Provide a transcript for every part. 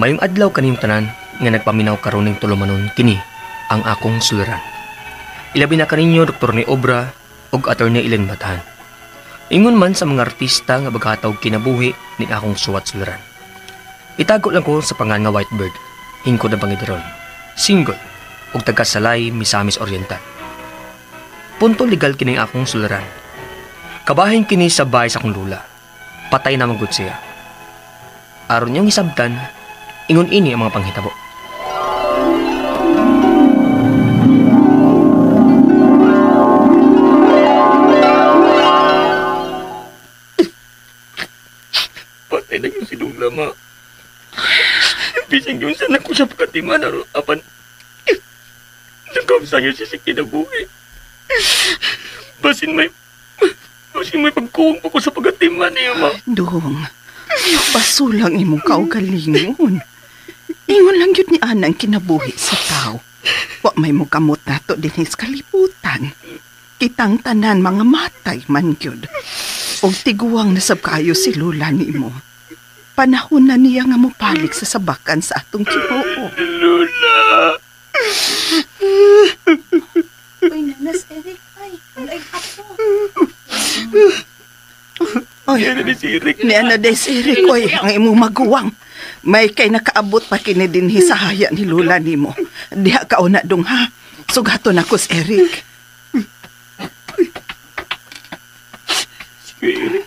Mayong adlaw kaniyong tanan nga nagpaminaw karon ning tulumanon kini ang akong suliran. Ilabi na kaninyo Dr. ni Obra ug Attorney Ellen Batahan. Ingon man sa mga artista nga baghataw kinabuhi ning akong suwat suliran. Itago lang ko sa pangan nga Whitebird, hingkod ang Pangidaron, single ug taga Salay, Misamis Oriental. Punto legal kining akong suliran. Kabahin kini sa bahay sa akong lula. Patay na magud siya. Aron niyong hisabtan, ingon ini ang mga panghitabo. Patay na yung si Lula, ma. Bisang yun sana ko siya pagkatiman, aro, apan nagkamsa niyo siya sa kinabuhi. Basin may pagkuwang pa ko sa pagkatiman niya, ma. Dong, ayaw basulang imong kaugalingon. Ingon lang yun ni Ana ang kinabuhi sa tao. Wa may mukamot nato dinhi sa kalibutan. Kitang tanan mga matay man gyud. Og tiguang nasab kayo si Lula nimo. Panahon na niya nga mopalik sa sabakan sa atong Ginoo. Lula! Uy, Nanas Eric, ay, ay, apo. Oy, Niana ni si Eric. Niana de si Eric, oy, ang imong maguwang. May kay nakaabot pa kini dinhi sa haya ni Lula nimo. Diha ka una dong ha. Sugaton ako si Eric. Si Eric.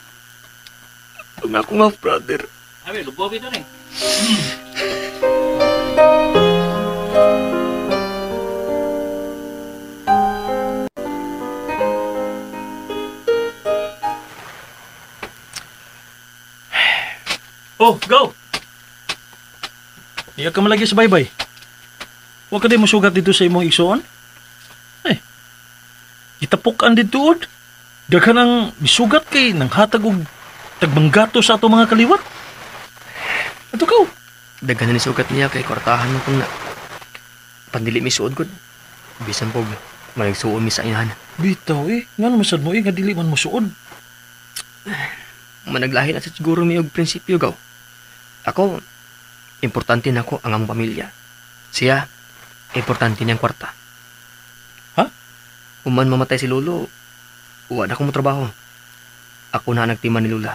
Ang ako nga, brother. Abi, lubobi to rin. Oh, go! Iya ka malagi sa baybay. Huwag ka din musugat dito sa imong igsoon. Eh, itapukan dito od. Daghan ang misugat kay nang hatag og tagbanggato sa ato mga kaliwat. Ato ka. Daghan na nisugat niya kay kwartahan mo kung na. Pandili mi suod gud. Bisan pog managsuon mi sa inahan. Bitaw eh, ngano masad mo eh nga dili man mo suod. Managlahi na sa siguro mi og prinsipyo gaw. Ako, importante na ako ang among pamilya. Siya, importante niyang kwarta. Ha? Uman mamatay si Lolo, uwa na akong trabaho. Ako na nagtima ni Lula.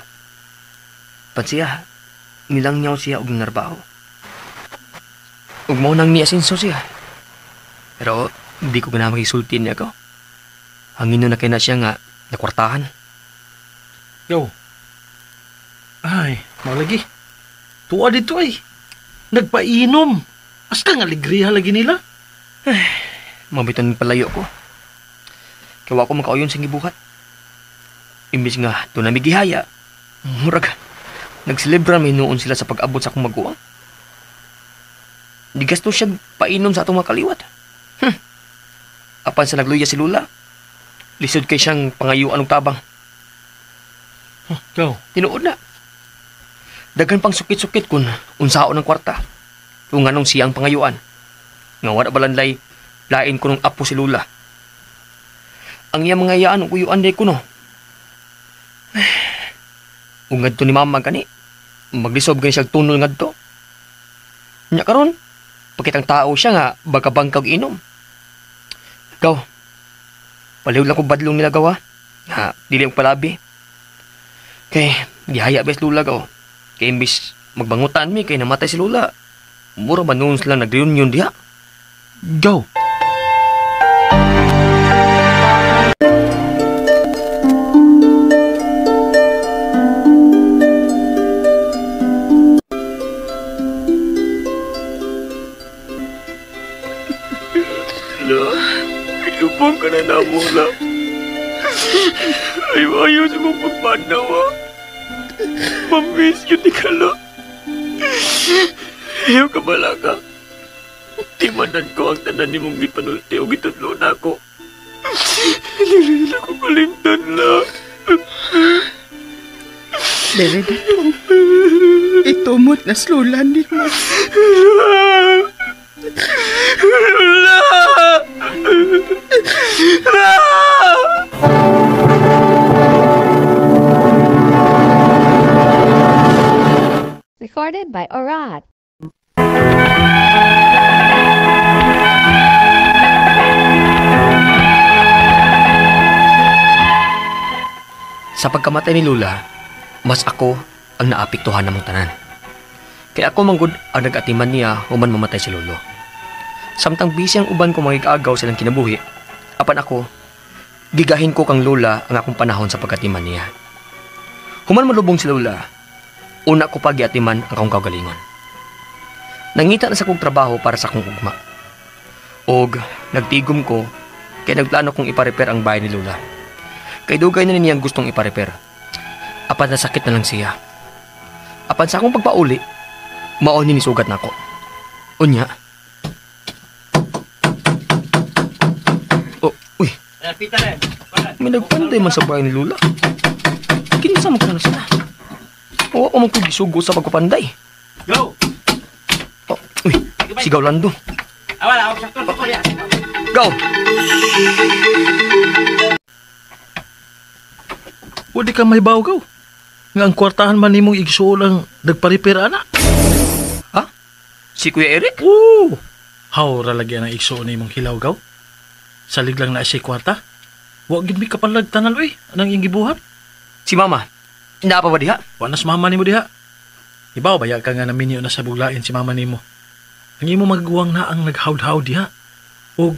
Pan siya, nilang niyaw siya og narbaho. Ug mao nang niasinso siya. Pero di ko gana makisulti niya ko. Hangin na kay na siya nga nakwartahan. Yo. Ay, malagi. Tuwa dito ay. Nagpainom. Hasta nga alegriya lagi nila. Ay, mabitan palayo ko. Kaya ako makauyon sa gibuhat. Imbis nga doon na migihaya, murag, nagselebra may noon sila sa pag-abot sa akong maguwang. Di gasto siya painom sa atong makaliwat. Apan sa nagluya si Lula, lisod kay siyang pangayuan og tabang. Huh, go. Tinuod na. Daghan pang sukit-sukit kun unsaon ang kwarta. Kung anong siyang pangayuan. Nga wala balanlay, lain ko nung apo si Lula. Ang iyang mga yaan ug uyuan day kuno. Ug ngadto ni mama gani, maglisob gani siya tunol ngadto. Nya karon, pakitang tao siya nga bagabangkag inom. Gaw, palihog lang ko badlong nila gawa. Ha, dili og palabi. Kay gihaya bes Lula gaw. Kay imbis magbangutan mi kay namatay si Lula. Mura man noon sila nag-reunion diha. Go. La, ilubong ka na namo, la. Ayaw sa mong pagpanaw, ha. Mamiss yun ni Kala. Ayaw ka bala ka. Timanan ko ang tanan ni mong gipanulti o gitudlo na ako. Hindi na ko kalimtan, la. Dere na po. Itumot na slulan ni mo. Lula! Lula! Recorded by Orad. Sa pagkamatay ni Lula, mas ako ang naapektuhan namong tanan. Kaya ako manggod ang nag-atiman niya human mamatay si Lolo. Samtang busy ang uban ko mangig-agaw silang kinabuhi, apan ako, gigahin ko kang Lola ang akong panahon sa pagkatiman niya. Human malubong si Lola, una ko pa giatiman ang akong kaugalingon. Nangita na sa kong trabaho para sa akong ugma. Og nagtigom ko kay nagplano kong iparepair ang bahay ni Lola. Kay dugay na niyang gustong iparepair. Apan nasakit na lang siya. Apan sa akong pagpauli, mao ni nisugat nako. Unya. Oh, uy. May nagpanday man sa bahay ni Lola. Kinsa man kuno sila? O ako man gisugo sa pagpapanday. Go. Oh, uy, sigaw lando. Go. Wadi ka may bawgaw. Nga ang kwartahan man nimong igsuon ang nagpa-repair ana. Ha? Si Kuya Eric? Oo. Hawra lagi ang igsuon nimong hilaw gaw. Salig lang na siya kwarta. Wa gid mi kapalag tanan oy anang iyang gibuhat. Si Mama, naa pa ba diha? Wa na si Mama nimo diha. Ibaw baya ka nga naminyo na sa buglain si Mama nimo. Ang imo maguwang na ang naghawd-hawd diha. Og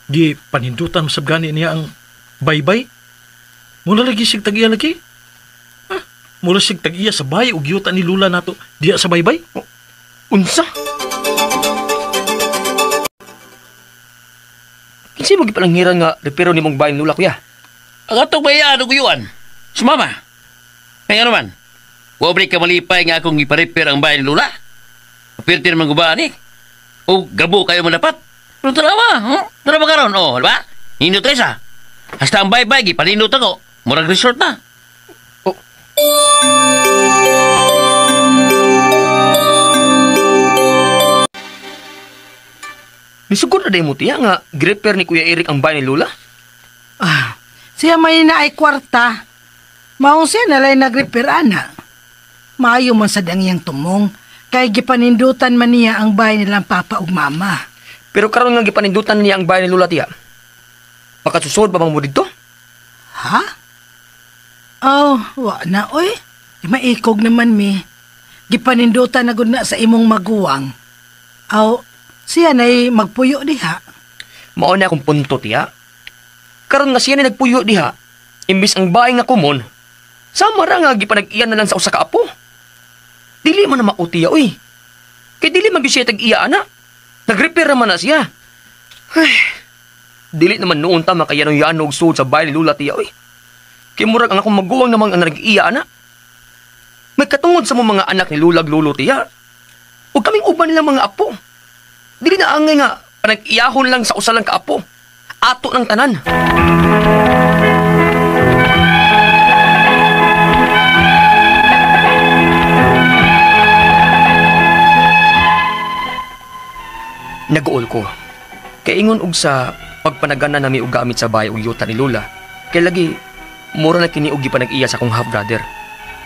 di panindutan masab gani niya ang baybay. Mula lagi sig tag-iya lagi. Ha? Mula sig tag-iya sa bay og yuta ni Lula nato diha sa baybay. Unsa? Kinsa mo gipalanghiran nga repero nimong bahay ni Lula, kuya? Ang atong bayaan og uyuan. Si Mama. Kaya naman, wa ka malipay nga akong iparepair ang bahay ni Lula. Apirti naman gubaan eh. O gabo kayo madapat. Pero tanawa, huh? Tanawa karon, oh, di ba? Nindot kayo sa. Hasta ang baybay, gipanindot ako. Murag resort na. Oh. Nisugod na day mo tiya nga girepair ni Kuya Eric ang bahay ni Lula? Ah, siya may naay kwarta. Maong siya nalay nag-repair ana. Maayo man sad ang iyang tumong kay gipanindutan man niya ang bahay nilang papa ug mama. Pero karon nga gipanindutan niya ang bahay ni Lula tiya. Makasusod ba bang mo didto? Ha? Oh, wa na oy. Di maikog naman mi. Gipanindutan na gud na sa imong maguwang. Aw, siya na'y magpuyo diha. Mao na akong punto tiya. Karon nga siya na nagpuyo diha. Imbis ang bahay nga kumon, sama ra nga gipanag-iyan na lang sa usa ka apo. Dili man na mao tiya oy. Kay dili man gyud siya tag-iya ana. Nag-repair man na siya. Ay, dili naman noon ta makayanong-yano og suod sa bahay ni Lula tiya oy. Kay murag ang akong maguwang namang ang nag-iya ana. May katungod sa mga anak ni Lulag Lolo tiya. Ug kaming uban nilang mga apo. Dili na angay nga panag-iyahon lang sa usa lang ka apo. Ato ng tanan. Nag-uol ko. Kay ingon og sa pagpanagana nami og gamit sa bahay og yuta ni Lula. Kay lagi mura na kini og gipanag-iya sa akong half brother.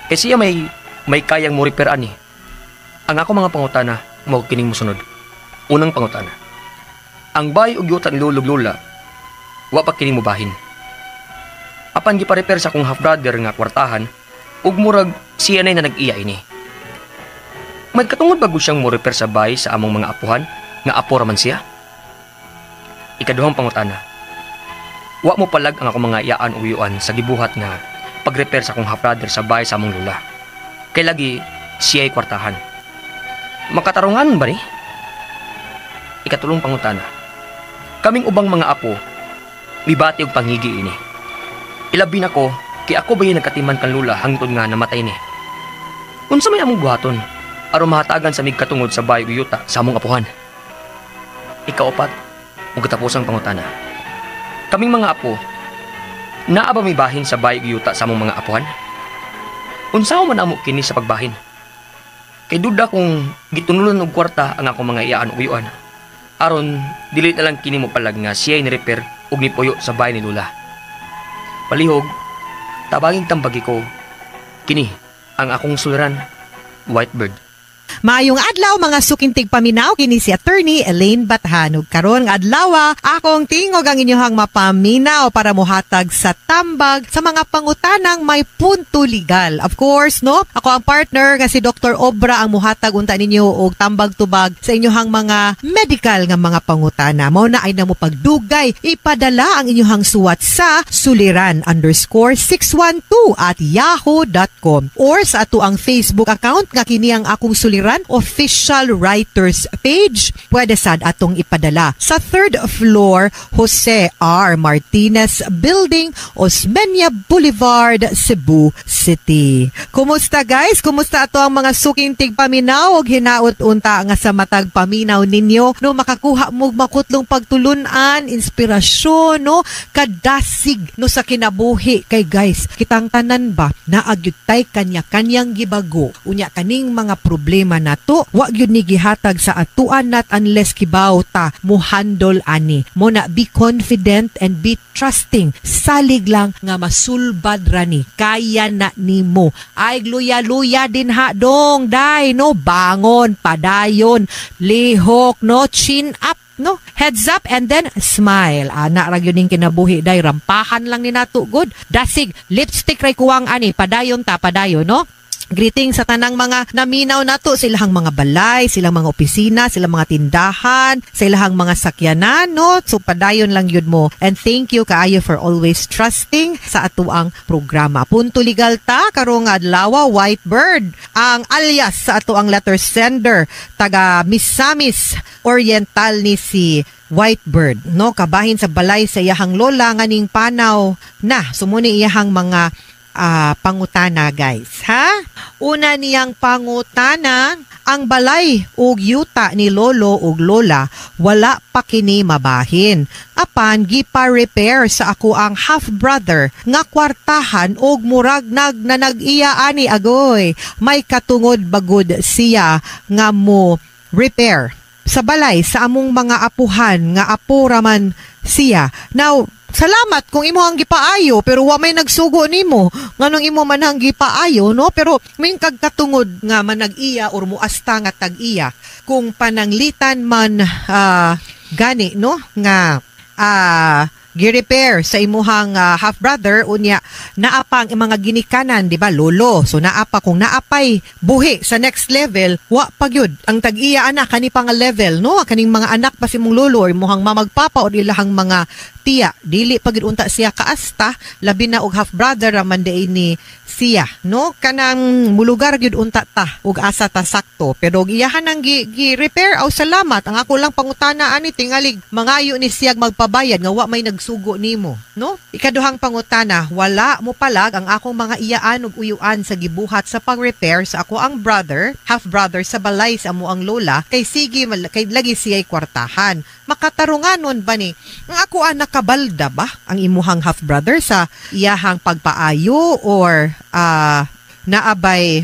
Kay siya may kayang mo repair ani. Ang ako mga pangutana mao kining mosunod. Unang pangutana. Ang bahay og yuta ni Lolo ug Lola wa pa kini mobahin. Apan gipa-repair sa akong half brother nga kwartahan ug murag siya nay na nag-iya ini. May katungod ba gud siyang mo repair sa bahay sa among mga apuhan nga apo ra man siya? Ikaduhang pangutana. Wa mo palag ang akong mga iyaan o uyuan sa gibuhat nga pag-repair sa akong half brother sa bahay sa among lola. Kay lagi siya'y kwartahan. Makatarungan ba ni? Ikatulong pangutana. Kaming ubang mga apo, mibati og panghigi ini. Ilabi nako kay ako ba yung nagkatiman kang lula hangtod nga namatay ni. Unsa may among buhaton aron mahatagan sa migkatungod sa bahay ug yuta sa among apuhan? Ikaupat ug katapusang pangutana. Kaming mga apo, naa ba may bahin sa bahay ug yuta sa among mga apuhan? Unsaon man amo kini sa pagbahin? Kay duda kung gitunulan og kwarta ang akong mga iyaan ug uyuan. Aron dili na lang kini mo palag nga siya'y ni-repair ug nipuyo sa bahay ni Lula. Palihog, tabanging tambagi ko, kini ang akong suliran, Whitebird. Maayong adlaw, mga suking tigpaminaw, kini si Attorney Elaine Bathan. Ug karon nga adlaw, akong tingog ang inyohang mapaminaw para mohatag sa tambag sa mga pangutanang may punto legal. Of course, no? Ako ang partner nga si Dr. Obra ang muhatag unta ninyo og tambag-tubag sa inyohang mga medical nga mga pangutana. Mao na ayaw na mo pagdugay, ipadala ang inyohang suwat sa suliran_612@yahoo.com or sa ato ang Facebook account nga kini ang Akong Suliran Official Writers page. Pwede sad atong ipadala sa third floor, Jose R. Martinez Building, Osmeña Boulevard, Cebu City. Kumusta, guys? Kumusta ato ang mga suking tigpaminaw og hinaot unta nga sa matag paminaw ninyo, no, makakuha mo makutlong pagtulunan, inspirasyon, no, kadasig, no, sa kinabuhi? Kay guys, kitang tanan ba naa gyud tay kanya-kanyang gibago. Unya kaning mga problema nato, wa gyud ni gihatag sa atuan not unless kibaw ta mo handle ani. Mao na be confident and be trusting. Salig lang nga masulbad rani. Kaya na nimo. Ay, luya-luya din ha dong day, no, bangon padayon, lihok, no, chin up, no, heads up and then smile. Ana ra gyud ning kinabuhi day, rampahan lang ni nato gud. Dasig lipstick ray kuwang ani. Padayon ta, padayon, no? Greeting sa tanang mga naminaw nato sa ilahang mga balay, silang mga opisina, silang mga tindahan, sa ilahang mga sakyanan, no? So padayon lang yun mo. And thank you kaayo for always trusting sa atuang programa. Punto legal ta karong adlaw. White Bird ang alias sa atuang letter sender. Taga Misamis Oriental ni si White Bird, no? Kabahin sa balay sa iyahang lola nganing panaw na. Sumuni iyahang mga pangutana, guys, ha? Una niyang pangutana, ang balay ug yuta ni lolo ug lola wala pa kini mabahin. Apan gipa-repair sa ako ang half-brother nga kwartahan og murag nag na nag-iya ani agoy. May katungod bagud siya nga mo repair sa balay sa among mga apuhan nga apo raman siya? Now, salamat kung imo ang gipaayo, pero wa may nagsugo nimo nganong imo man ang gipaayo, no? Pero may kagkatungod nga manag-iya or muasta nga tag-iya kung pananglitan man gani, no, nga gi-repair sa imuhang half brother, unya naa pa ang mga ginikanan, di ba, lolo? So naa pa, kung naapay buhi sa next level, wa pa gyud ang tag-iya ana kani pa nga level, no, kaning mga anak pa si imong lolo or imuhang mamagpapa or ilahang mga tiya, dili pa gyud unta siya kaasta, labi na og half brother ra man diay ni siya, no? Kanang mulugar gyud unta ta ug asa ta sakto, pero og iyahan ang gi repair, aw salamat. Ang ako lang pangutana ani, tingalig mangayo ni siyag magpabayad nga wa may nagsugo nimo, no? Ikaduhang pangutana, wala mo palag ang akong mga iyaan ug uyuan sa gibuhat sa pag-repair sa ako ang brother, half brother, sa balay sa amo ang lola, kay sige kay lagi siya'y kwartahan. Makatarunganon ba ni? Ang ako ang nakabalda ba ang imuhang half brother sa iyahang pagpaayo or naabay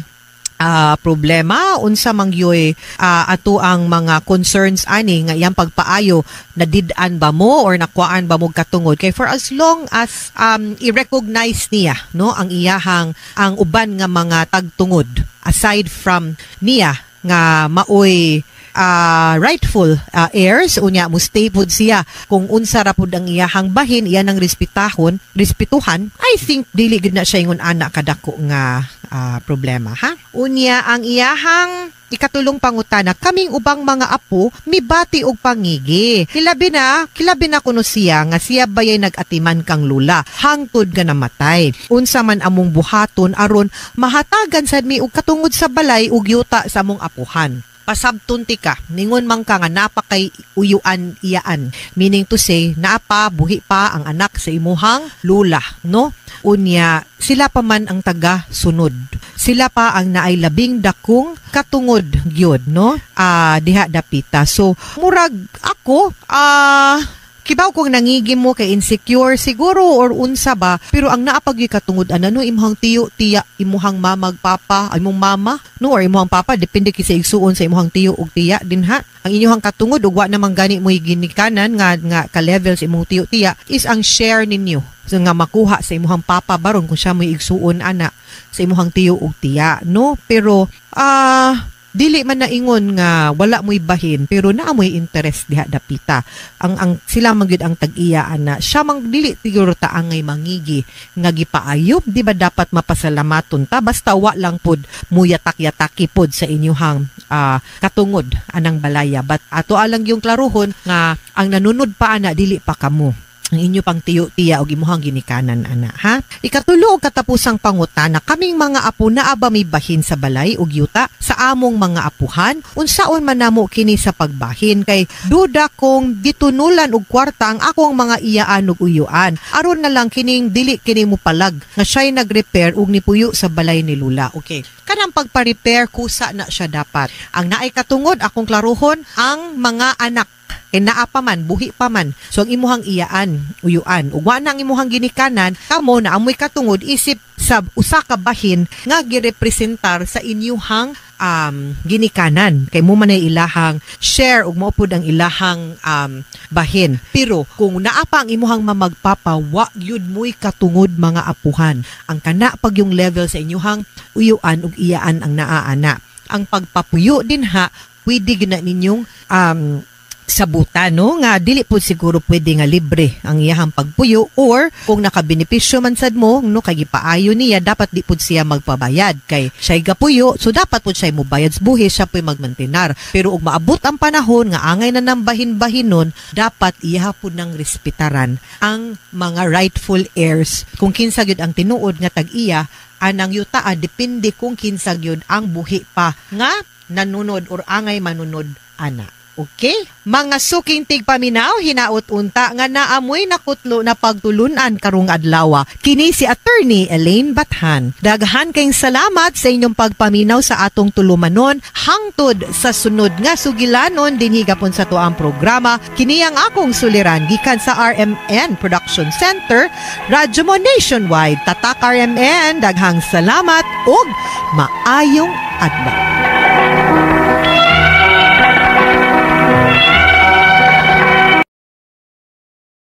problema, unsa man gyoy ato ang mga concerns ani nga iyang pagpaayo, nadid-an ba mo or nakuhaan ba mo katungod? Kay for as long as i-recognize niya, no, ang iyahang ang uban nga mga tagtungod aside from niya nga maoy rightful heirs, unya mo stay pud siya kung unsa ra pud ang iyahang bahin, iya nang respetahon, respetuhan, I think dili gid na siya ingon ana kadako nga problema, ha. Unya ang iyahang ikatulong pangutana, kaming ubang mga apo mibati og pangigi. Kilabi na kuno siya nga siya bayay nag-atiman kang lula hangtod nga namatay. Unsa man among buhaton aron mahatagan sad mi og katungod sa balay ug yuta sa among apuhan? Pasabton ti ka, ningon man ka nga napakay uyuan, iyaan, meaning to say naa pa, buhi pa ang anak sa imuhang lula, no? Unya sila pa man ang taga sunod, sila pa ang naay labing dakong katungod gyud, no, diha dapita. So murag ako kibaw kong nangigi mo kay insecure siguro or unsa ba, pero ang naa pa gyud katungod ana, no, imuhang tiyo, tiya, imuhang mamag papa, ay imong mama, no, or imuhang papa, depende kay sa igsuon sa imuhang tiyo ug tiya din ha. Ang inyuhang katungod ug wa naman gani mo ginikanan nga nga ka level sa imong tiyo, tiya is ang share ninyo. So, nga makuha sa imuhang papa baron kung siya mo igsuon ana sa imuhang tiyo ug tiya, no? Pero Dili man naingon nga wala mo'y bahin, pero naa mo'y interest diha dapita. Ang sila man gyud ang tag-iya ana. Siya mang dili siguro ta angay mangigi nga gipaayop, di ba dapat mapasalamaton ta basta wa lang pod muyatak-yataki pod sa inyuhang katungod anang balaya. But ato alang yung klaruhon nga ang nanunod pa ana dili pa kamo, ang inyo pang tiyo-tiya og imuhang ginikanan ana, ha. Ikatulo og katapusang pangutana, kaming mga apo, naa ba may bahin sa balay ug yuta sa among mga apuhan? Unsaon man namo kini sa pagbahin kay duda kong gitunulan og kwarta ang akong mga iyaan ug uyuan aron na lang kining dili kini mo palag nga siya'y nag-repair ug nipuyo sa balay ni Lula? Okay, kanang pagpa-repair, kusa na siya dapat. Ang naay katungod, akong klaruhon, ang mga anak kay naa pa man, buhi pa man. So ang imuhang iyaan, uyuan, ug wa na ang imuhang ginikanan, kamo na amoy katungod isip sa usa ka bahin nga girepresentar sa inyuhang ginikanan kay mo man ay ilahang share ug mao pud ang ilahang bahin. Pero kung naa pa ang imuhang mamagpapa, wa gyud mo'y katungod, mga apuhan. Ang kana pag yung level sa inyuhang uyuan ug iyaan ang naa ana. Ang pagpapuyo din ha, pwede gyud na ninyong sabutan, no, nga dili po siguro pwede nga libre ang iyahang pagpuyo or kung nakabenepisyo man sad mo, no, kay gipaayo niya, dapat di pud siya magpabayad kay siya'y gapuyo, so dapat pud siya mobayad sa buhis, siya pu'y magmantenar. Pero ug maabot ang panahon nga angay na nang bahin-bahin nun, dapat iya pud nang respetaran ang mga rightful heirs kung kinsa gyud ang tinuod nga tag-iya anang yutaa, depende kung kinsa gyud ang buhi pa nga nanunod or angay manunod ana. Okay? Mga suking tigpaminaw, hinaot unta nga naamoy nakutlo na pagtulunan karong adlaw. Kini si Attorney Elaine Bathan. Daghan kayong salamat sa inyong pagpaminaw sa atong tulumanon hangtod sa sunod nga sugilanon dinhi gapon sa tuang programa. Kini ang akong suliran gikan sa RMN Production Center, Radyo Mo Nationwide. Tatak RMN, daghang salamat ug maayong adlaw.